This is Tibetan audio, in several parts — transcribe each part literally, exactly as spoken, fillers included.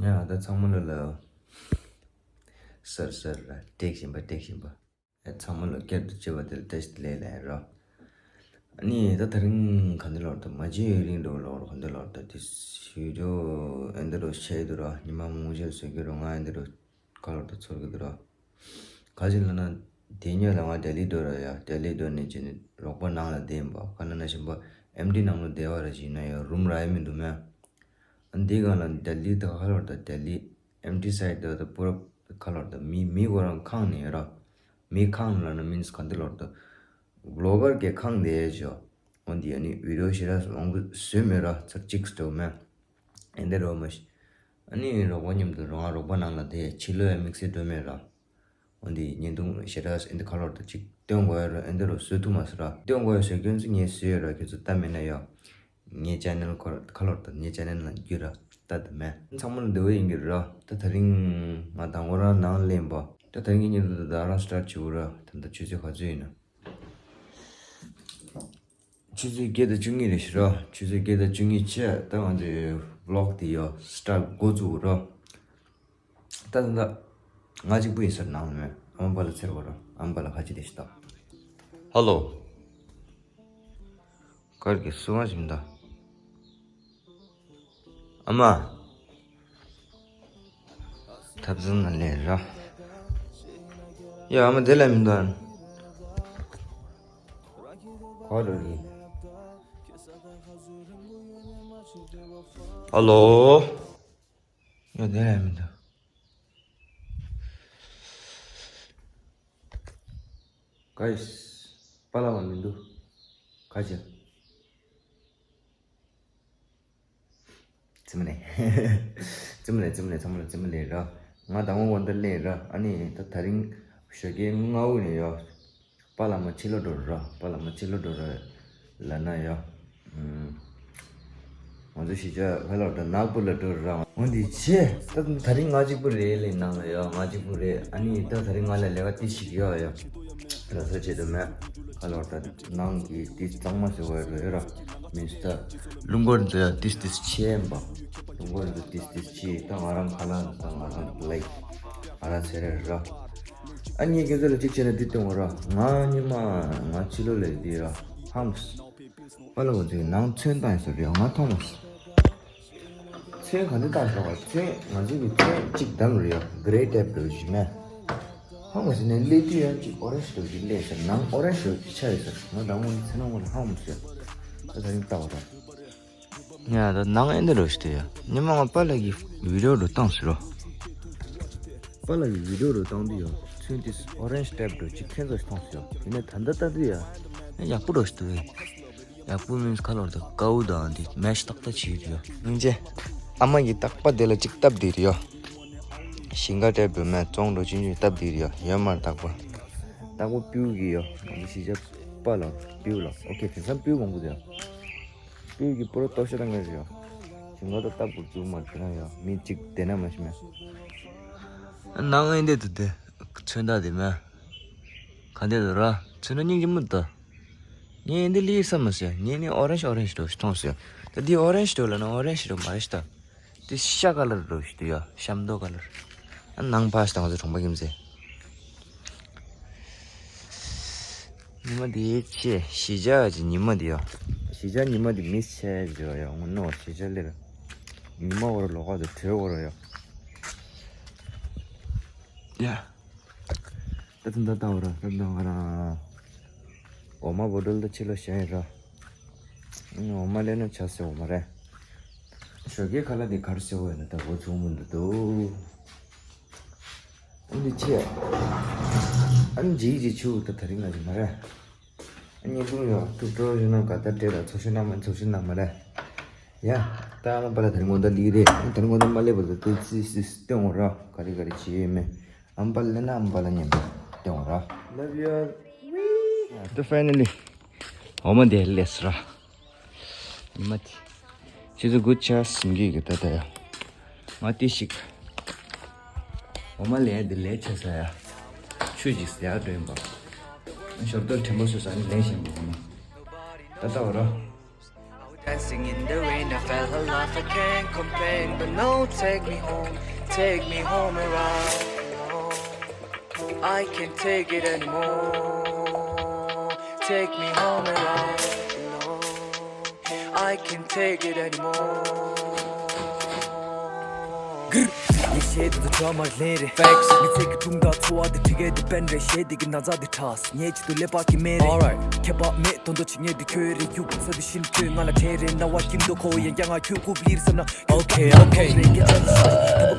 ཡང་ད་ཚང་མ་ལ་ལ་སར་སར་ལ་སྤྲད་བཞིན་པ་སྤྲད་བཞིན་པ། ཚང་མ་ལ་བསྐྱར་དུ་མཇལ་བ་དེ་ལ་བཀྲ་ཤིས་བདེ་ལེགས་ལབ་རོགས། ཨ་ནི་ད་དེ་རིང་ག་འདྲ་ལབ་དགོས་རེད། མ་མཇལ་ཡུན་རིང་འགྲོ་ལབ་རོགས། ག་འདྲ་ལབ་དགོས་རེད། དེ་བི་ཌི་ཡོ་ཨེ་འདྲ་རོ་བཤད་འདུག་རོགས། ཉི་མ་མང་པོ་ཞིག་བཟོ་གི་རོགས། ང་ཨེ་འདྲ་རོ་ག་ལབ་དགོས་རེད། ཚོར་གི་འདུག་རོགས། ག་ཅི་ལབ་ན། དེ་སྔོན་ལ་ང་ལྡི་ལི་འགྲོ་ར་ཡ། ལྡི་ལི་འགྲོ་ནས་ཅི་ནས་རོགས་པ་ནང་ལ་བསྡད་ཡིན་པ། ག་ལབ་ན་གཞན་པ་ཨེམ་ཊི་ནང་ལ་བསྡད་པ་ར་ཅིག་ཡིན་ན་ཡང་རུམ་རག་ཡ་མི་འདུག་མེ། ཨ་འདི་སྒང་ལ་ལྡི་ལི་ད་ག་ལབ་དགོས་རེད། ལྡི་ལི་ཨེམ་ཊི་སའེ་ཌི་ད་ད་པུ་ར་ག་ལབ་དགོས་རེད། མི་མི་ཁོ་རང་ཁེངས་ནས་ཡོད་ར། མི་ཁེངས་ལབ་ན་མིན་སི་ག་འདྲ་ལབ་དགོས་རེད། བི་ལོ་གར་གྱིས་ཁེངས་བསྡད་ཡོད་ཅོ། འོ་འདི་ཨ་ནི་བི་ཌི་ཡོ་ཞེ་དྲག་མང་པོ་བཟོས་མེད་ར། ཚར་གཅིག་འགྲོ་མེད། ཨེ་འདྲ་རོ་མ་ཤི། ཨ་ནི་རོགས་པ་མཉམ་དུ་རོགས་རོགས་པ་ནང་ལ་དེ་ཕྱི་ལོགས་ཡ་དམིགས་བསལ་འགྲོ་མེད་ར། འོ་འདི་བརྙན་ཐུང་ཞེ་དྲག་ཨེ་འདྲ་ག་ལབ་དགོས་རེད། ཅིག་སྟོན་དགོས་ཡ་ར། ཨེ་འདྲ་རོ་བཟོ་ཐུབ་མ་སོང་ར། སྟོན་དགོས་ཡ་བཟོ་སྐྱོན་ཚོ་ངས་བཟོས་ཡོད་ར། ཁྱོད་ཚོ་ལྟ་མེད་ན་ཡོ། ངའི་ཅེ་ནལ་ཁོ་ག་ལབ་དགོས་རེད། ངའི་ཅེ་ནལ་ནང་བརྒྱུད་ར་ལྟ་དང་མེད། ཚང་མ་ལ་འདི་བོ་ཡིན་གྱི་ར། ད་དེ་རིང་ང་དང་པོ་རང་ནང་སླེབས་པ། ད་དེ་རིང་གི་ཉིན་དུ་ད་རང་སི་ཊར་ཊི་བྱེད་དགོས་ར། ད་ད་ཆུ་ཚོད་ག་ཚོད་ཡིན་ན། ཆུ་ཚོད་བརྒྱད་དང་བཅུ་གཉིས་རེད་ཤག་ར། ཆུ་ཚོད་བརྒྱད་དང་བཅུ་གཉིས་བྱས། ད་ང་ཚོའི་བི་ལོག་དེ་ཡོ་སི་ཊར་ཊི་འགོ་བཙུགས་ར། ད་ད་ད་ང་གཅིག་པུ་ཡིན་ས་རེད། ནང་ལ་མེད། ཨ་མ་པཱ་ལགས་འཚོལ་དགོས་ར། ཨ་མ་པཱ་ལགས་ཁ་ཆེ་དེ་ཞིག་ད། ཧ་ལོ། གར་གྱི་སུ་མ་ཞིག་མི་འདུག་ཨ་མ། ཐབ་ཚང་ནང་སླེབས་ར། ཡ་ཨ་མ་དེ་ལ་མི་འདུག་ག་རེ་རེད། ཨ་ལོ། ཡ་དེ་ལ་མི་འདུག་ག་ཡིས། པཱ་ལགས་མ་མི་འདུག་ག་བྱས། རྩེད་མོ་ལས། རྩེད་མོ་ལས། རྩེད་མོ་ལས། ཚང་མ་ལ་རྩེད་མོ་ལས་ར། ང་དང་པོ་འོ་འདི་ལས་ར། ཨ་ནི་ད་དེ་རིང་ཞོགས་ཀའི་ལྔ་པོ་ནས་ཡོ། པཱ་ལགས་མ་ཕྱི་ལོགས་འགྲོ་ར། པཱ་ལགས་མ་ཕྱི་ལོགས་འགྲོ་ར་ལབ་ན་ཡོ། ཨུམ། ང་ཚོ་གཞིས་ཆགས་ཁ་ལོག་ད་ནག་པོ་ལ་འགྲོ་ར། འོ་འདི་བྱས། ད་དེ་རིང་ང་གཅིག་པུ་རེད་ལས་ནང་ལ་ཡོ། ང་གཅིག་པུ་རེད། ཨ་ནི་ད་དེ་རིང་ང་ལ་ལས་ཀ་ཏི་ཞིག་ཡོད་ཡོ། ལ་ས་བྱེད་དུ་མེད། ཁ་ལོག་ད་ནང་གི་ཏི་གཙང་མ་ཟེར་བ་རེད་ར། མིན་སི་ད། ལུང་པ་འདི་ཡ་ཏིས་ཏིས་ཆེ་ཡིན་པ། ལུང་པ་འདི་ཏིས་ཏིས་ཆེ། ད་ང་རང་ཁ་ལག་ད་ང་རང་ལའིག་ང་རང་ཚེ་རེད་ར། ཨ་ནི་ཁྱེད་ཚོ་ལ་གཅིག་བྱས་ན་འདི་སྟོན་དགོས་ར། ང་ཉི་མ་ང་ཕྱི་ལོགས་ལ་འདི་ར། ཧམ། པཱ་ལགས་ཁོ་ཚོས་ནང་ཚོན་བཏང་ཡོད་ས་རེད། ང་མཐོང་མ་སོང་། ཚོན་ག་འདི་བཏང་ཤག་པ། ཚོན་ང་ཚོ་གི་ཚོན་གཅིག་བདམས་རེད་ཡ། གྷེ་རེ་ཊེབ་འདྲ་བོ་ཞིག་མེད། ཧ་མ་ཟེར་ནས་སླེབས་དུས་ཡང་གཅིག་ཨོ་རེན་ཇི་འདྲ་བོ་ཞིག་སླེབས་ཟེར། ནང་ཨོ་རེན་ཇི་འདྲ་བོ་ཞིག་ཆགས་ཡོད་ཟེར། ང་དང་པོ་ཚོན་ནང་ལ་ཧ་མ་ཟེར། ད་ད་རིང་ལྟ་བ་ར། ཡ་ད་ནང་ཨེ་འདྲ་འདྲ་བོ་ཞིག་འདུག་ཡ། ཉི་མ་ང་པཱ་ལགས་ཀྱི་བི་ཌི་ཡོ་འདྲ་བོ་བཏང་ཟེར་རོ། པཱ་ལགས་ཀྱི་བི་ཌི་ཡོ་འདྲ་བོ་བཏང་དུས་ཡ། ཚོན་དེ་ཨོ་རེན་ཇི་ཊེབ་འདྲ་བོ་ཅིག་ཁྱེད་ཚོ་ཞིག་མཐོང་ཟེར་ཡ། ཡིན་ནའི་ད་ལྟ་ལྟ་དུས་ཡ། ཡ་ཡག་པོ་འདྲ་བོ་ཞིག་འདུག་ཡ། ཡག་པོ་མིན་ཁ་ལོར་དང་དཀར་པོ་དང་དེ་མེ་ཆི་ཏག་ཏག་བྱས་ཡོད་རེད་ཡ། སྙིང་རྗེ། ཨ་མ་གི་རྟག་པར་དེ་ལ་གཅིག་བཏབ་བསྡད་རེད་ཡ། ཞིང་ཁ་འདྲ་བོ་མེད། བཙོང་འདྲ་བོ་ཅི་ཅི་བཏབ་བསྡད་རེད་ཡ། ཡོད་མ་རེད་རྟག་པར། རྟག་པར་སྤྲེའུ་གིས་ཡ། ང་ཚོ་གཞིས་ཆགས་པཱ་ལགས་སྤྲེའུ་ལགས། ཨོ་ཁེ། དེང་སང་སྤྲེའུ་མང་པོ་འདུག་ཡ། སྤྲེའུ་གིས་པོ་ར་ལྟོགས་ཤི་རང་ངར་རེད་ཡ། ཞིང་ཁ་ད་བཏབ་དགོས་འདུག་མ་རེད་ན་ཡ། མི་གཅིག་བསྡད་ན་མ་གཞི་མེད། ནང་ཨེ་འདྲ་འདུག་དེ། ཚོན་མདོག་དེ་མེད། ག་འདྲ་འདུག་ར། ཚོན་མདོག་སྙིང་རྗེ་མོ་འདུག་ངས་འདི་ལས་ས་མ་ཟེར། ངས་ནི་ཨོ་རེན་ཇི་ཨོ་རེན་ཇི་འདྲ་བོ་ཞིག་མཐོང་ཟེར། ད་འདི་ཨོ་རེན་ཇི་འདྲ་བོ་ལབ་ན་ཨོ་རེན་ཇི་འདྲ་བོ་མ་རེད་ཤག་ད། འདི་ཤ་ཀ་ལར་འདྲ་བོ་ཞིག་འདུག་ཡ། ཤ་མདོག་ཀ་ལར། ཨ་ནང་ཕར་ཞིག་ད་ང་ཚོ་གྲོང་པ་ཁྱིམ་མཚེས། ཉི་མ་འདི་ཆེ་གཞིས་ཆགས་ཀྱི་ཉི་མ་འདི་ཡ། གཞིས་ཆགས་ཉི་མ་འདི་མི་ཆེ་འདྲ་བོ་ཡ། ངོ་ནོ་གཞིས་ཆགས་ལེར། ཉི་མ་འོར་ལོག་ཀ་དུ་དྲོད་འོར་ཡ། ཡ། ད་ཐུང་ད་ལྟ་བ་ར། ད་ལྟ་ང་རང་འོ་མ་བོ་ཊལ་ད་ཕྱི་ལ་བཞག་ཡིན་ར། འོ་མ་ལེན་ན་ཆ་ཟེར་བ་མ་རེད། ཞོགས་ཀའི་ཁ་ལག་དེ་ག་རེ་ཟེར་བ་ཡིན་ན་ད་འོ་ཚོང་མི་འདུག་འདུག་ཨ་འདི་ཆེ། ཨ་འདི་ཇི་ཇི་ཆུ་ད་དེ་རིང་ང་ཅི་མ་རེད། ཨ་ཉིན་གུང་ཡོད་ཐུག་འགྲོ་ཞུ་ན་ག་ད་སྤྲད་ལ་ཚོ་ཤི་ན་མ་ཚོ་ཤི་ན་མ་རེད། ཡ། ད་ཨ་མ་པ་ལ་དེ་རིང་དགོང་དག་ལི་རེད། ཨ་དེ་རིང་དགོང་དག་མ་སླེབས་པ་ད་ཏོག་ཙི་ཙི་སྟོན་འོང་ར། ག་རེ་ག་རེ་བྱེད་ཡོད་མེད། ཨམ་པ་ལེན་ན་ཨམ་པ་ལ་མཉམ་པོ་སྟོན་འོང་ར། Love you all. ད་ཕའི་ནལ་ལི་འོ་མ་དེ་ལས་ར། ཉི་མ་དེ་ཆུ་ཚོད་དགུ་ཆ་ཟིན་གི་གི་ད་ད་ཡ། ང་ཏི་ཞིག་འོ་མ་ལས་དེ་ལས་ཆ་ས་ཡ། ཆུ་ཞིག་ཟ་ཡ་འགྲོ་ཡིན་པ། ཞོར་དུ་དྲན་པ་སོ་ས་ནི་ལས་བཞིན་པ་འོ་མ། ད་ད་འོ་ར། Dancing in the rain, I felt alive, I can't complain, but no, take me home, take me home and right, no. I can't take it anymore. Take me home and right, no. I can't take it anymore. ཡེ་ཤེས་དེ་ཚོ་བྲོ་མ་ལེན་རེད། Facts. མི་ཚེ་གི་དུང་དང་ཚོར་བ་དེ་འགྲིག་གི་དེ་པན་རེད། ཞེ་དེ་གི་ན་ཚ་དེ་ཁྲག་ངས་ཅི་ཏུ་ཀླད་པ་གི་སྨན་རེད། Alright. ཁྱད་པར་མེད་དོན་དུ་ཆི་ངས་དེ་ཁྱོད་རེད། གཡུག་ས་དེ་བཞིན་ཁྱོད་ང་ལ་དྲན་རེད། རྣ་བ་སྐྱིད་མདོག་ཁོ་ཡང་བསྐྱར་ང་ཁྱོད་རྐུབ་ལིར་བསམ་ན། Okay, okay.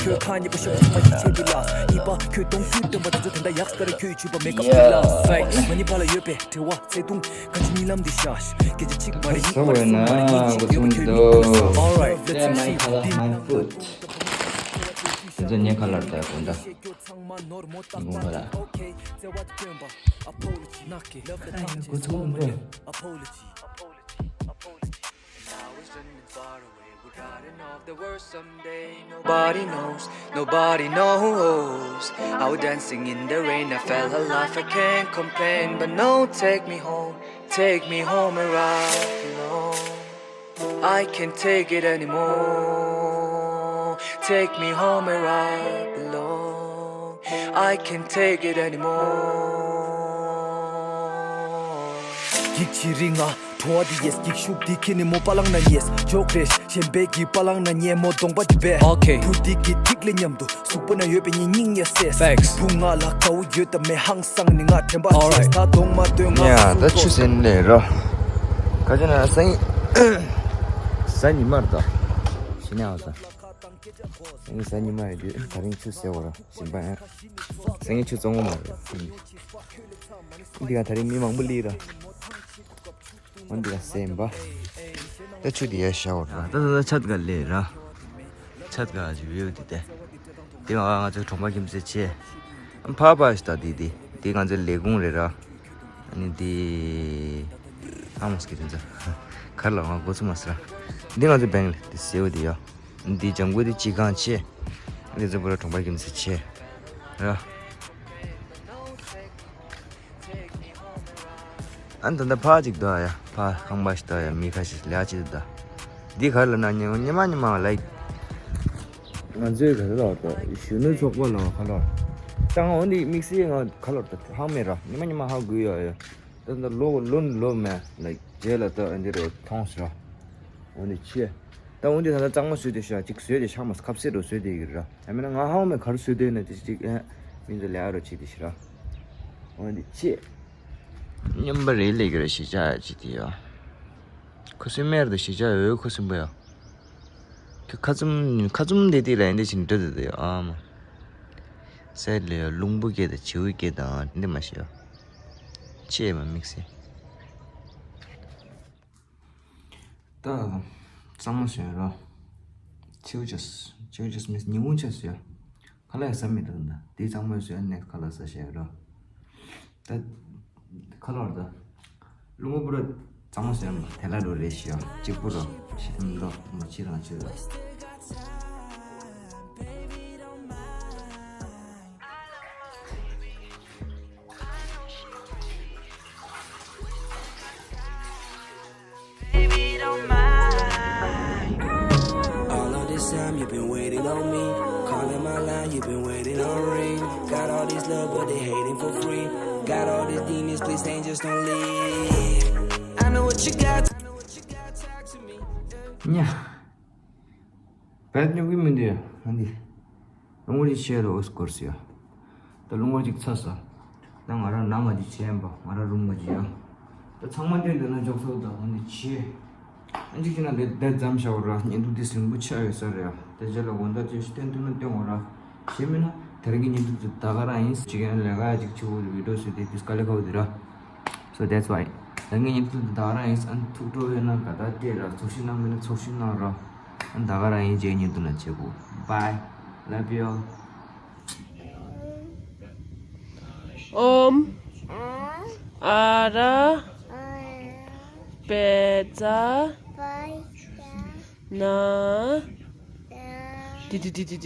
ཁྱོད་ཁ་ཉེ་པོ་ཤོག་ཚང་མ་ཡིད་ཆེས་དེ་ལ་གཉིས་པ་ཁྱོད་གདོང་ཁྱོད་སྟོན་པ་དེ་ཚོ་དེ་འདྲ་ཡག་སྐར་ཁྱོད་ཆུད་པ་མེད་སྐབས་དེ་ལ། Yeah. Facts. ང་གཉིས་བར་ལ་ཡོད་པའི་འབྲེལ་བ་ཚེ་ཐུང་ག་ཅི་གཉིད་ལམ་འདི་ཤ་ཤ་སྐད་ཆ་གཅིག་མ་རེད། གཉིས་མ་རེད། གཉིས་གཅིག་སྐྱེ་བ་ཁྱོད་མིག་ཏུ་ཟ། Alright, let's see. Damn, my color, my foot. དེ་ཚོ་ངའི་ཁ་ལར་དང་དགོང་དག་དགོང་དག་ལ། ཨ་ཡ་གོ་ཚོད་མི་འདུག Nobody knows, nobody knows. I was dancing in the rain, I felt alive, I can't complain. But no, take me home, take me home and right, no. I can't take it anymore. Take me home and right, no. I can't take it anymore. འགྱིག་ཕྱི་རི་ང་བྲོ་བ་འདི་ཡེས། འགྱིག་ཤུགས་འདི་ཁྱེར་ནས་མོ་པ་ལང་ན་ཉེས། འཇོག་རེས་གཞན་པའི་གི་པ་ལང་ན་ཉེས། མོ་གདོང་པ་འདི་བས། Okay. བུ་འདི་གི་ཐིག་ལེ་མཉམ་དུ་གཟུགས་པོ་ན་ཡོད་པའི་ཉིན་སྙིང་ཉེ་སེས། Facts. བུ་ང་ལ་དགའ་བོ་ཡོད་དམ་མེད་ཧང་སང་ནི་ང་དྲན་པ་Alright. ཆེས། ད་གདོང་མ་སྟོན་ང་ཡ་ད་ཆུ་སེན་ལས་རོ། ག་ཅི་ན་སང་ཉིན་གཟའ་ཉི་མར་དོ། ཞི་ནས་ཨ་ས། སང་ཉིན་གཟའ་ཉི་མ་རེད་དུས་ད་རིང་ཆུ་ཟེར་བ་ར་ཞིམ་པ་ཡ། སང་ཉིན་ཆུ་བཙོང་གོ་མ་རེད། འདི་ག་ད་རིང་མི་མང་པོ་ལི་ར། འོན་ཏེ་ལ་སེམས་པ། ད་ཆུ་དེ་ཡར་ཤ་བར་ད་ད་ད་ཆད་ག་ལས་ར། ཆད་ག་ཅི་བེའུ་དེ་དེ། དེ་ང་ང་ཚོའི་གྲོང་པ་ཁྱིམ་མཚེས་ཆེ། ཕ་ཕ་ཞིག་ད་དེ་དེ་དེ་ང་ཚོའི་ལས་ཁུངས་རེད་ར། ཨ་ནི་དེ་ཨ་མོ་སྐད་དེ་ཚོ་གར་ལ་ང་གོ་ཚུལ་མ་ཟེར་ར། འདི་ང་ཚོའི་བེང་ལ་དེ་སེའུ་དེ་ཡོ། འདི་ལྗང་གུ་དེ་ཅི་གང་ཆེ། དེ་ཚོ་པུ་ར་གྲོང་པ་ཁྱིམ་མཚེས་ཆེ་ར། ཨ་ནི་ད་ལྟ་ཕ་ཅིག་འདུག་ཨ་ཡ། ཕ་ཁང་པ་ཞིག་འདུག་ཨ་ཡ། མི་ཁ་ཤས་ལས་ཅིག་འདུག་འདི་ག་རེ་ལབ་ན་ཉི་མ་ཉི་མ་ལའིག་ང་ཚོའི་ག་རེ་ལབ་ད་གཞོན་ནུ་ཚོགས་པ་ལ་ག་ལབ་ད་ང་འོ་འདི་དམིགས་བསལ་ང་ག་ལབ་ད་ཧ་མེད་ར། ཉི་མ་ཉི་མ་ཧ་གོ་ཡོད་ཨ་ཡ། ད་ད་ལོ་ལོ་ལོ་མེད་ལའིག་རྗེས་ལ་ད་ཨ་འདི་རུ་མཐོང་ཟེར་ར། འོ་འདི་ཆེ། ད་འོ་འདི་ད་ལྟ་གཙང་མ་བཟོས་ཏེ་ཤ་ཅིག་བཟོས་ཏེ་ཤ་མ་ཁ་ཟས་རུ་བཟོས་ཏེ་ཡོད་ར། ཡང་མིན་ན་ང་ཧ་མེད་ག་རེ་བཟོས་ཏེ་ན་དེ་ཅིག་ཨེ་མི་ཚོ་ལས་ཨ་རོ་བྱེད་དེ་ཤི་ར། འོ་འདི་ཆེ། མཉམ་པ་རེད་ལས་ཀྱི་ར་ཞི་ཅག་ཅི་དེ་ཡོ། ཁུ་སིམ་མེར་དུ་ཞི་ཅག་ཡོད་ཁུ་སིམ་པོ་ཡོ། ཁ་ཚུམ་ཁ་ཚུམ་དེ་དེ་ལ་ཡིན་དེ་ཕྱིན་འགྲོ་དེ་དེ་ཡོ་ཨ་མ། སད་ལེ་ཡོ་རླུང་བུ་སྐད་དང་བྱིའུ་སྐད་དང་འདི་མ་ཤི་ཡོ། ཆེ་མ་དམིགས་སེ། ད་གཙང་མ་བཟོས་ར། ཆེའུ་ཅས་ཆེའུ་ཅས་མིན་ཉིན་གུང་ཆས་ཟོས། ཁ་ལག་ཟ་མི་འདུག་ད་དེ་གཙང་མ་བཟོས་ནས་ཁ་ལག་ཟ་བྱས་ར། ད་ཁ་ལག་ད་རླུང་བུ་པུ་ར་གཙང་མ་བཟོས་མ་དེ་ལ་འགྲོ་རེ་ཞིག་ཡ་གཅིག་པུ་ར་ཕྱི་དམ་ལོ་མ་ཕྱི་རང་ཕྱི་ར། Baby, don't mind. All of this time you've been waiting on me. Calling my line, you've been waiting on ring. Got all this love, but they hating for free. Got all these demons, please, angels, don't leave. I know what you got. I know what you got, talk to me. ཉ། བད་ཉོ་གི་མི་འདུག་ཡ། ཨ་འདི། རླུང་བུ་ཅིག་ཆེ་རུ་འོ་སྐོར་སི་ཡ། ད་རླུང་བུ་ཅིག་ཚ་ས། ད་ང་རང་ནང་མ་ཅིག་ཆེ་ཡིན་པ་ང་རང་རུམ་མ་ཅིག་ཡ། ད་ཚང་མ་སྟོན་འདོད་ན་འཇོག་ཚོགས་ད་ཨ་འདི་ཆེ། ཨ་འདི་ཅིག་ན་དེ་དེ་ཙམ་བྱ་བ་ར་བརྙན་ཐུང་འདི་སྲིན་པོ་ཆགས་ཡོད་ས་རེད་ཡ། དེ་རྗེས་ལ་དགོང་དག་ཅིག་སྟོན་ཐུབ་ན་སྟོན་འོ་ར། ཞེས་མིན་ན་དེ་རིང་གི་བརྙན་ཐུང་འདི་ད་ག་རང་ཡིན་ཅིག་ཡང་ལས་ཀ་ཅིག་ཆུ་བོ་བི་ཌིའོ་བཟོས་ཏེ་དེ་དཀའ་ལས་ཁག་པོ་འདི་ར། So that's why. ད་ངས་ཉིན་ཐུག་ད་རང་ཡིན་ཨན་ཐུག་འགྲོ་ཡོད་ན་ག་ད་སྐད་ར་ཚོགས་ཤིག་གནང་མིན་ན་ཚོགས་ཤིག་གནང་ར། ཨན་ད་ག་རང་ཡིན་རྗེས་ཉིན་ཐུག་ན་བྱེད་དགོས། Bye. Love you. ཨོམ། ཨ་ར། པེ་ཙ། ན། ཏི་ཏི་ཏི།